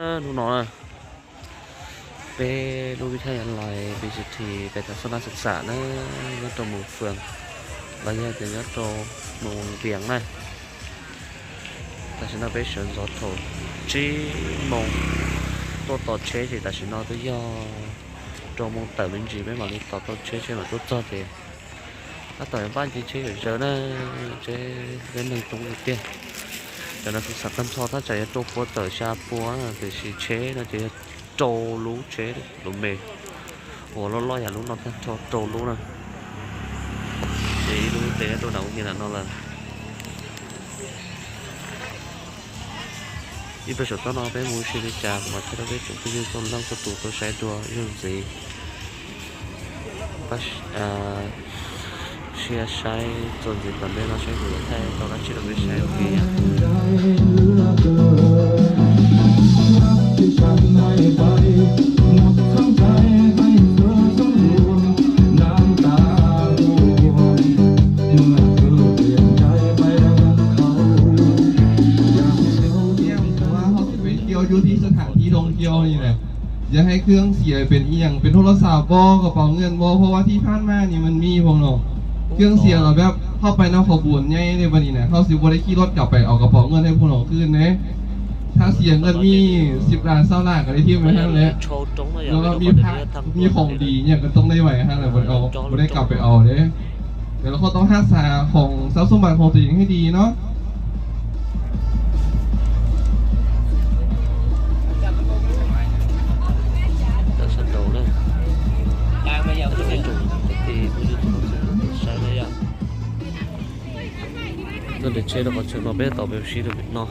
ເອີ ໜູນ້ອຍ ເປັນລູກວິທະຍາໄລ ບີຈີທີ ໄປທັດສະນະສຶກສາເນີ ຍອດໂຕເມືອງເຟືອງ ລະຍະຈະຍອດໂຕເມືອງວຽງນະ ຕາຊິນອເປເຊີນ ໂຊໂທ ຈີ່ໂມງ ໂຕຕໍ່ເຊ ຕາຊິນອໂຕຍອ ໂຕເມືອງເຕີມິນຈີ ໄປມາລີ ຕໍ່ໂຕເຊ ເຊມາໂຕຈອດເດ ອາ ຕໍ່ບ້ານຈີເຊເຈີເຈີເນີ ເຈເປັນໜຶ່ງຕົງອີເຕຍ ຈາກນັ້ນຄືສາມຕັນທໍ່ ຖ້າຈະໂຕປົວເຕີຊາປົວນະ ເຕຊີເຊນະ ເຈ ໂຕລູເຊ ລູເມ ໂອ ລ້ອຍໆ ອາ ລູນອນແທນໂຕ ໂຕລູນະ ເຈ ອີລູເຕ ໂຕໜາວເຮນນະນອນລະ ອີປະໂຊດຕອນອອກເປັນໝູ່ຊີວິດຈາກ ມາເທລະເວ ຈົນໄປຢູ່ຕົ້ນລັງປະຕູໂຕໄຊຕົວຢູ່ຊີ ປະ ເອີ ເຊຍໄຊ ຈົນຊິຕອນເດນອນໄຊ ໂຕໄທ ຕອນນັ້ນຊິໂດເວໄຊ ໂອເຄຍາ ວ່າເຮົາຊິໄປທ່ຽວຢູ່ທີ່ສະຖານທີ່ທ່ອງທ່ຽວນີ້ແຫຼະ ຢ່າໃຫ້ເຄື່ອງເສຍເປັນອີ່ຫຍັງ ເປັນໂທລະສັບບໍ ກະເປົາເງິນບໍ ເພາະວ່າທີ່ຜ່ານມານີ້ມັນມີພວກນ້ອງ ເຄື່ອງເສຍລະແບບ ເຮົາໄປນຳຂະບວນໃຫຍ່ເດ້ ບັດນີ້ນະ ເຮົາຊິບໍ່ໄດ້ຂີ່ລົດກັບໄປເອົາກະເປົາເງິນໃຫ້ພວກນ້ອງຄືນເດ້ ຖ້າເສຍເງິນມີສິບລ້ານ ຊາວລ້ານ ກະໄດ້ຖິ້ມໄວ້ຫັ້ນແຫຼະ ລະກະມີພະ ມີຂອງດີຫຍັງກະຕ້ອງໄດ້ໄວ້ຫັ້ນແຫຼະ ບໍ່ໄດ້ເອົາ ບໍ່ໄດ້ກັບໄປເອົາເດ້ ແຕ່ລະຄົນຕ້ອງຮັກສາຂອງຊັບສົມບັດຂອງຕົວເອງໃຫ້ດີເນາະ. ເດີເຊດອກຈາກເນາະ ໄປຕໍ່ເບວຊີເນາະ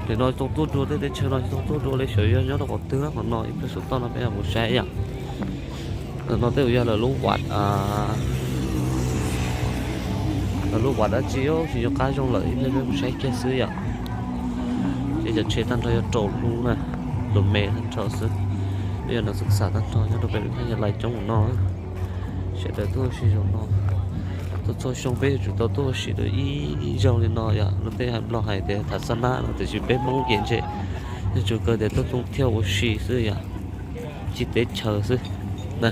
ເດນ້ອຍຕົງຕູດດູເດ ເດເຊນ້ອຍຕົງຕູດດູເລີຍ ເຊຍຍ້ອນດອກເຕືອນເນາະ ອີເພສໂຊຕອນເນາະ ໄປຫາໝູ່ໄຊຍາ ເອີ ເນາະ ເຕອຸຍາລະລູກວັດ ອາ ລະລູກວັດອາຈິໂອ ຊິຍົກກາຍົງເລີຍ ອີເພສໂຊຕອນໃຊ້ເກຍຊື້ຍາ ເຈຈະເຊຕັນທອຍໂຕລູນະ ໂດເມທັນທອສ ຍານັກສຶກສາທັນທອຍາໂຕເປັນວິທະຍາໄລຈົງເນາະ ເຊເດີໂຕຊິຍົງເນາະ ໂຕໂຕຊົງເປຈຸໂຕໂຕຊິໂດອີຍົງເນາະ ຍາໂຕເຕໃຫ້ບລັອກໃຫ້ເຕທັດສະນະເນາະ ເຕຊິເປັນໂມງເຢັນເຊ ຍາຈູເກີເດໂຕຕົງທ່ຽວໂອຊີຊື້ຍາ ຈິເຕເຊີຊື້ນະ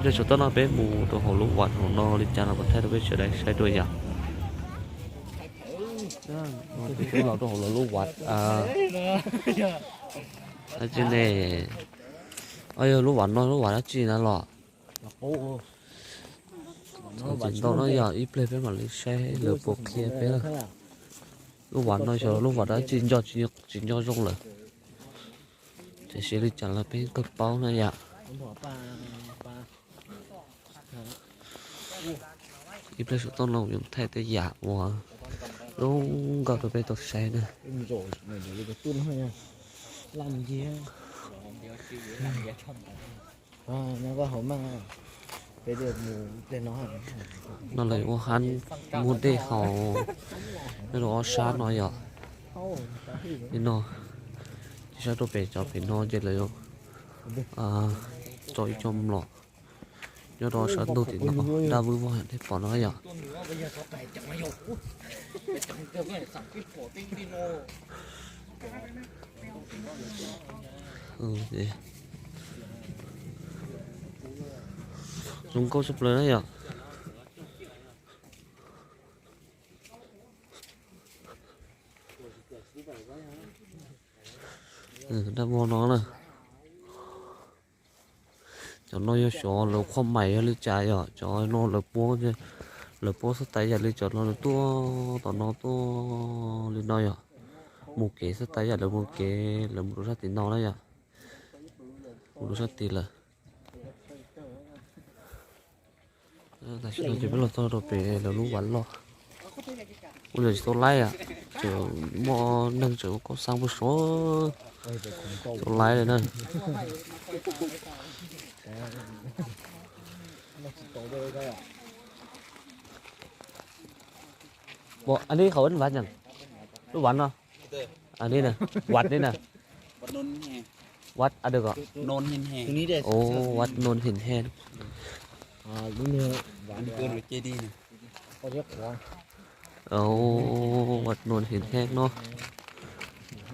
ເປັນໂຊໂຕເນາະ ເປັນໝູ່ໂຕຂອງລູກວັດຂອງເນາະ ລິຈານເນາະ ປະເທດເວຊໄດ້ໃຊ້ດ້ວຍຢາ ເປັນເຮົາໂຕຂອງເຮົາລູກວັດ ອາ ອາຈິເນ ອາ ລູກວັດເນາະ ລູກວັດອາຈິນະເລາະ ອາຈິນໂຕເນາະ ຍາອີເປເປມາເລີຍໃຊ້ເຫຼືອໂປເຄເປ ລູກວັດເນາະ ເຊ ລູກວັດອາຈິນ ຍອດຈິນ ຍອດຍົງເລີຍ ເຈເຊລິຈັນລະເປັນກະເປົານະຍາ ອີເປສໂຊຕອນເນາະ ຍາມໄທແຕ່ຢາກວ່າ ລົງກັບໂຕເປໂຕໄຊນະ ນະເລີຍ ໂອຮັນ ມູເດເຮົາ ເປັນໂອຊາເນາະ ນີ້ເນາະ ທີ່ຊາໂຕເປຈອບເປັນເນາະ ເຈັດເລີຍ ອາ ຈອຍຈອມເນາະ ຍອດໂອຊາໂຕຕິເນາະ ດາວວືວອນເດປອນເນາະ ເອີ ລຸງໂກສະເປີຍະ ເອີ ດາວວອນເນາະ ຈອນນ້ອຍຊອ ເລີຄວາມໝາຍເລີຈາຍອະ ຈອນນ້ອຍເລີປົວ ເລີປົວສະໄຕຍາເລີຈອນນ້ອຍຕົວ ຕອນນ້ອຍຕົວ ເລີນ້ອຍອະ ໝູເກສະໄຕຍາເລີໝູເກ ເລີໝູດູຊາຕິນອນນະຍະ ໝູດູຊາຕິນເລີ ເອີ ແຕ່ຊິໂຕເປັນໂຕເປ ເລີລູກວັນເລາະ ໂອເລີໂຕໄລອະ ເຈີໝໍໜຶ່ງ ເຈີກໍສ້າງຜູ້ໂຊ ໂຕໄລເລີຍນະ ບໍ່ ອັນນີ້ເຂົາເອີ້ນວັດຫຍັງ? ລູກວັນເນາະ ອັນນີ້ນະ ວັດນີ້ນະ ວັດໂນນແຮ ວັດອັນເດີກໍ ໂນນຫີນແຮ ໂອ້ ວັດໂນນຫີນແຮ ອ່າ ນີ້ວັດ ເອີ້ນວ່າເຈດີນະ ເຂົາຮຽກຂອງ ໂອ້ ວັດໂນນຫີນແຮເນາະ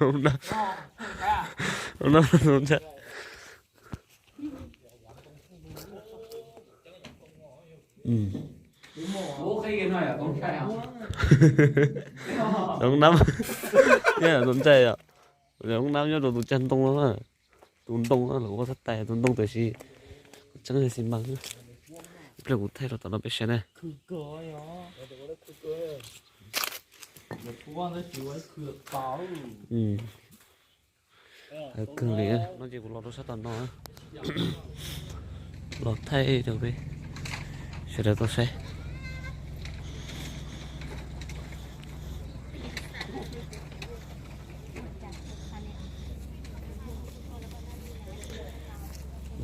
Ora, ora, ora. ອືມ ໂອ້ ເຄີຍເຫັນໜ້ອຍອະ ຕົກໃຈອະ ຕົກນ້ຳ ເນຍ ສົນໃຈອະ ຕົກນ້ຳ ຍ້ອນຕົກຈັນຕົງລົງມາ ຕົງຕົງ ແລ້ວກໍສະໄຕຕົງຕົງ ແຕ່ຊິ ຈັ່ງໃດຊິມັກ ເພື່ອນກູໄທເຮົາຕອນນັ້ນໄປແຊນະ ອືມ. ເອີ ເຄື່ອງນີ້ເນາະ ເຈົ້າ ກູລໍໂທລະສັບຕອນນອນ ລໍໄທເດີໄປ ເສຍດາຍຕົວໃສ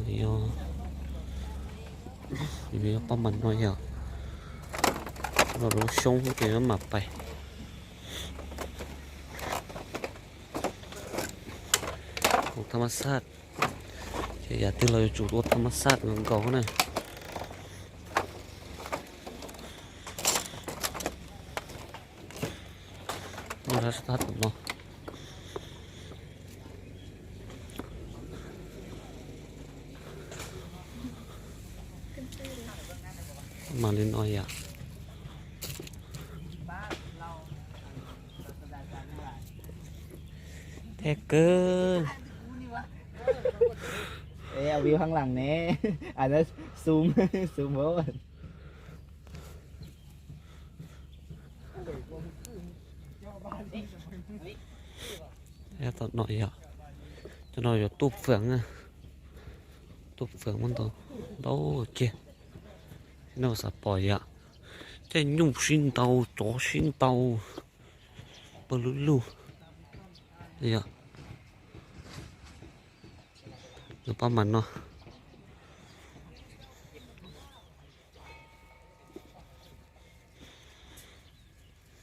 ນີ້ເນາະ ມີປາໝານໜ້ອຍດຽວ ລໍລົງຊົງ ເກມມັນມາໄປ. ຂອງທຳມະຊາດ ເຈຍາຕິລາວຢູ່ຈຸດທຳມະຊາດຂອງເຂົານະ ທຳມະຊາດເນາະ ມາເລັນອອຍອະ. ແທ້ເກີນ ເອີ ເອົາວິວຂ້າງຫຼັງແດ່ ອັນນັ້ນຊູມ ຊູມໂພດ ແທ້ຕອນນ້ອຍອະ ຕອນນ້ອຍຢູ່ຕູບເຟືອງນະ ຕູບເຟືອງມັນໂຕ ໂອເຄ ຊິນຳສະປອຍອະ ແທ້ຫຍຸ້ງຊິງເຕົາ ຈໍຊິງເຕົາ ເບິ່ງລຸລຸ ນີ້ອະ ເດີປະມານເນາະ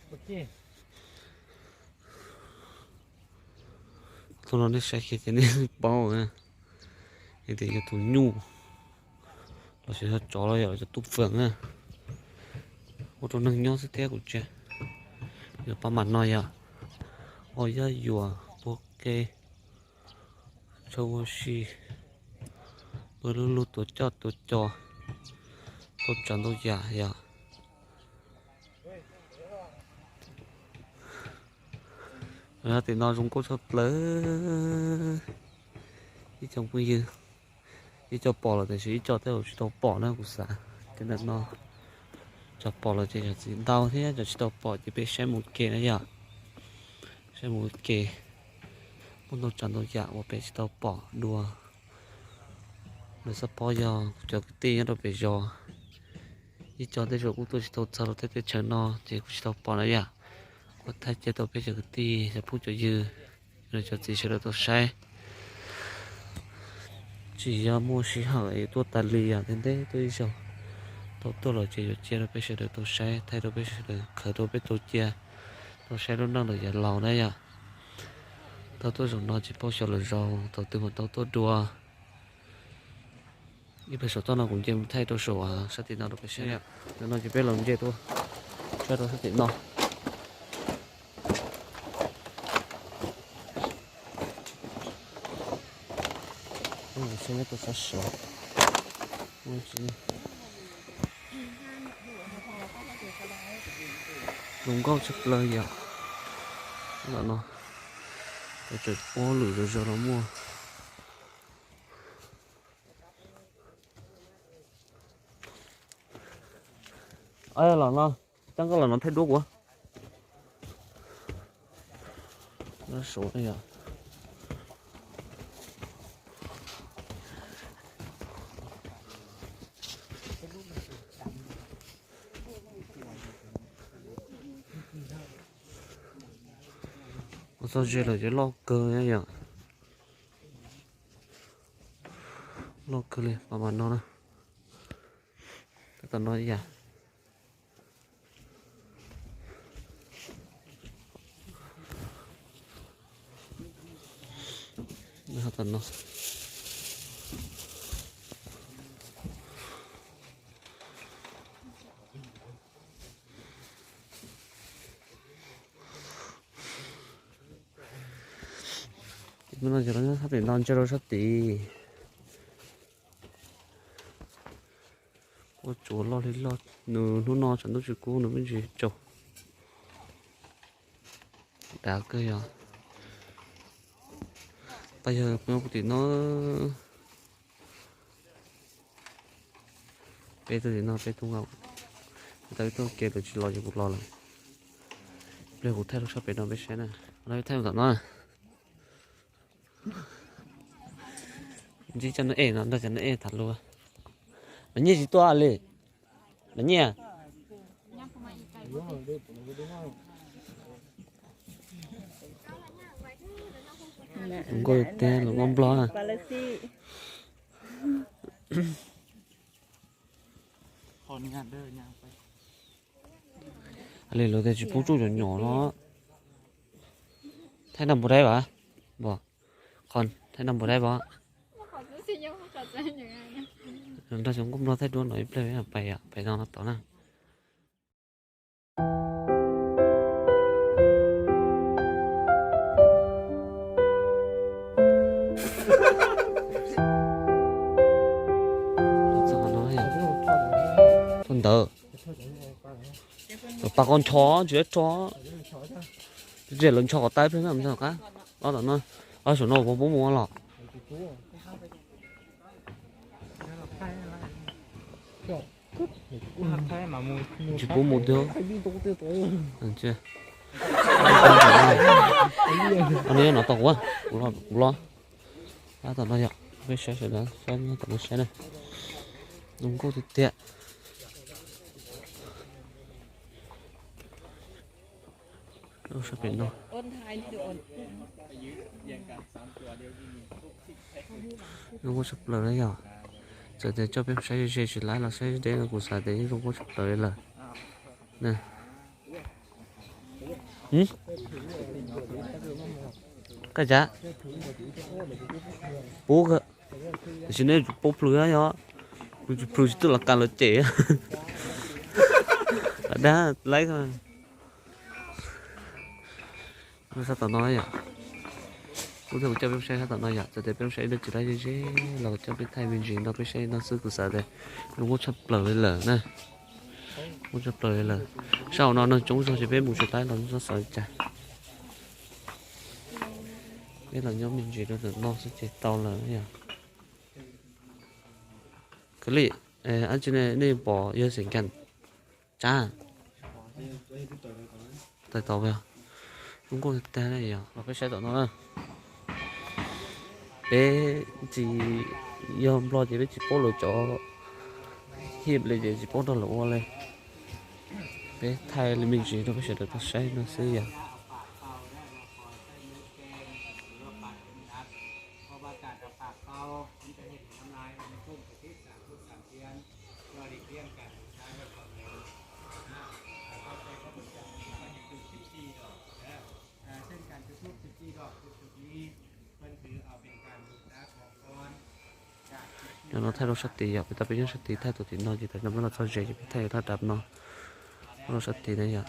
ໂອເຄ ໂຕນັ້ນໄດ້ໃຊ້ເຂດນີ້ເປົ່ານະ ເຮັດແຕ່ຢູ່ຕູບຫຍຸ້ງ ລາວຊິເຮັດຈໍລາວຢາກຈະຕູບເຟືອງນະ ໂອ ໂຕໜຶ່ງຍ້ອນສະເຕຍກູເຈຍ ເດີປະມານນ້ອຍອະ ໂອ ຢ້າຢວ ໂອເຄ ໂຊໂວຊີ ເບິ່ງລຸລຸ ຕົວຈອດ ຕົວຈອ ໂຕຈັນ ໂຕຢາ ຢາ ລາຕິນອນຊົງໂກຊົເລີ ອີ່ຈອງຜູ້ຍື ອີ່ຈອປອລະ ແຕ່ຊິອີ່ຈອແຕ່ຊິໂຕປອນະ ກຸສາ ເປັນນັ້ນເນາະ ຈອປອລະ ຈະຊິເດົາເທ ຈະຊິໂຕປອ ຈະໄປໃຊ້ໝູເກນະຢາ ໃຊ້ໝູເກ ມັນຕ້ອງຈັນໂຕຢາ ບໍ່ເປັນຊິໂຕປອ ດັວ ໂດຍສະເພາະຢໍ ຈອກະຕິຍະໂຕເປຢໍ ອີ່ຈອເຕໂຊກຸໂຕຊິໂຕຊາໂລເຕເຕເຊີນອ ເຈກຸຊິໂຕປອນະຢາ ໂຄໄທເຈໂຕເປຈອກະຕິ ຈະຜູ້ຈະຍື ໂດຍຈະຕິເຊໂດໂຕໄຊ ຊິຍາໂມຊິຫາເອຕົວຕາລີຍາເຕນເຕໂຕອີ່ຊອ ໂຕໂຕລອເຈໂຍເຈໂດເປເຊໂດໂຕໄຊ ໄທໂດເປເຊໂດ ເຄີໂດເປໂຕເຈຍ ໂຕໄຊໂດນັງໂດຍາລາວນະຢາ ໂຕໂຕສົງນອນຈິໂປຊອລະຊອ ໂຕຕຶມໂຕໂຕດັວ ອີ່ເປໂຊໂຕນອນກຸງເຈມໄທໂຕໂຊອາ ສະຕິນອນໂຕເປເຊຍ ໂຕນອນຈິເປລອງເຈໂຕ ຊ່ວຍໂຕສະຕິນອນ ໂອ້ຍ ໃຊ້ແມ່ນຕົວຊາວສອງ ໂອ້ຍ ລົງກ້ອງຈັກເລີຍອະ ລະເນາະ ແຕ່ຈະ ໂອ້ ຫຼື ຈະ ຈະລະມົວ ເອີ ລະເນາະ ຈັ່ງກໍລະເນາະ ໄທດຸກວະ ລະໂສຍອະ ໂອ ຊາວເຈັດ ລະຈະລອກເກີຍອະ ລອກເກີຍເລີຍ ປະມານນັ້ນນະ ຕອນນ້ອຍຢາ ນະ ຕອນນ້ອຍ ມັນນອນຈະນອນສະຕິ ນອນຈະນອນສະຕິ. Ua chuo loj li loj, nô nô no chăn nô chu ku nô minh ji chô. Đá cơ yà. Bây giờ nó cũng thì nó. Bé tôi thì nó bé tung ngọc. Tao tôi kia tôi chỉ lo cho cuộc lo lắm. Bây giờ cũng thay lúc sau bé nó bé sẽ nè. Nó thay một tao nó. Ji cho nó ê nó, nó cho nó ê thật luôn. Nó nhẹ gì to lì. Nó nhẹ. Ngồi tên là con blo à. ຂໍອະນຸຍາດເດີ ຍ່າງໄປ. ອັນນີ້ເລີຍແຕ່ຊິປູກຈຸດຍອດເນາະ. ໄທນຳບໍ່ໄດ້ຫວາ? ບໍ່ ຄອນ ໄທນຳບໍ່ໄດ້ບໍ່? ເຮົາຈະກຸ້ມເນາະ ໄທດວນເນາະ ໄປ ໄປເນາະ ຕໍ່ນະ. ເພິ່ນເດີ ປາກອນຊໍ ເຈຊໍ ເຈລົນຊໍຕາຍເພິ່ນນຳຊໍກະ ເອົາຕອນນັ້ນ ເອົາສະໂນບໍ່ໝູ່ຫຼອກ. ຈະປູໝົດເດີ ອັນເຈ້ ອັນນີ້ເນາະ ຕອກວ່າ ກູລອ ກູລອ ອາ ຕອນນັ້ນຢາກໄປໃຊ້ ໃຊ້ນະ ໃຊ້ນະ ຕອນນັ້ນໃຊ້ນະ ນຸ່ງໂກ້ເຕະ. ໂອ້ ສະເປັນເນາະ ໂອນຖ່າຍວິດີໂອ ລຸງກໍສັບເປີແລ້ວ ເຈົ້າແຕ່ເຈົ້າເປັນໃຊ້ເສຍຫຼາຍລະ ໃຊ້ເດນະ ກູສາແຕ່ນີ້ລຸງກໍສັບເປີເລີຍນະ. ຫື ກະຈະປູກ ຊິເນຍປູເຜືອເນາະ ປູເຜືອຊິຕຸລາການລະເຈ ອາດາໄລ ສາວຕານ້ອຍອະ ກູເຈົ້າເປັນໃຊ້ສາວຕານ້ອຍອະ ຈະໄດ້ເປັນໃຊ້ເດີ ຈະໄດ້ເຈ ລາວເຈົ້າເປັນໄທເປັນຈີນ ລາວເປັນໃຊ້ນາຊື້ກູສາແຕ່ ລຸງກໍສັບເປີເລີຍນະ. ມັນຈະເປີເລີຍ ເຊົ້ານອນນອນຈົງ ເຈົ້າຊິເປັນໝູ່ສຸດທ້າຍ ລາວຈະສອນໃຈ ເປັນລາວຍອມເປັນຈີນ ລາວນອກສຸດເຈເຕົາເລີຍ. ກະລີ ເອີ ອັນຈີເນນີ້ບໍ່ເຍາະເສັງກັນ ຈ້າ ໄຕຕໍ່ໄປ ລຸງກໍແຕ່ໄດ້ຍາ ລາວໄປໃຊ້ຕໍ່ເນາະ. ເປຈີຍອມລໍເຈ ເປຈີໂປ້ໂລຈອ ຮີບເລີຍເຈ ຈີໂປ້ໂລລະໂອເລີຍ ເປໄທລະມິນຈີ ລາວໄປໃຊ້ຕໍ່ ໃຊ້ນະຊື້ຢາ. ເນາະ ໄທໂລສະຕີອະ ເປັນຕາເປັນຍອດສະຕີ ໄທໂຕຕິນອນ ຈິຕານຳລະເຈົ້າເຈ ໄທລະດັບເນາະ ໂລສະຕີນະຍະ.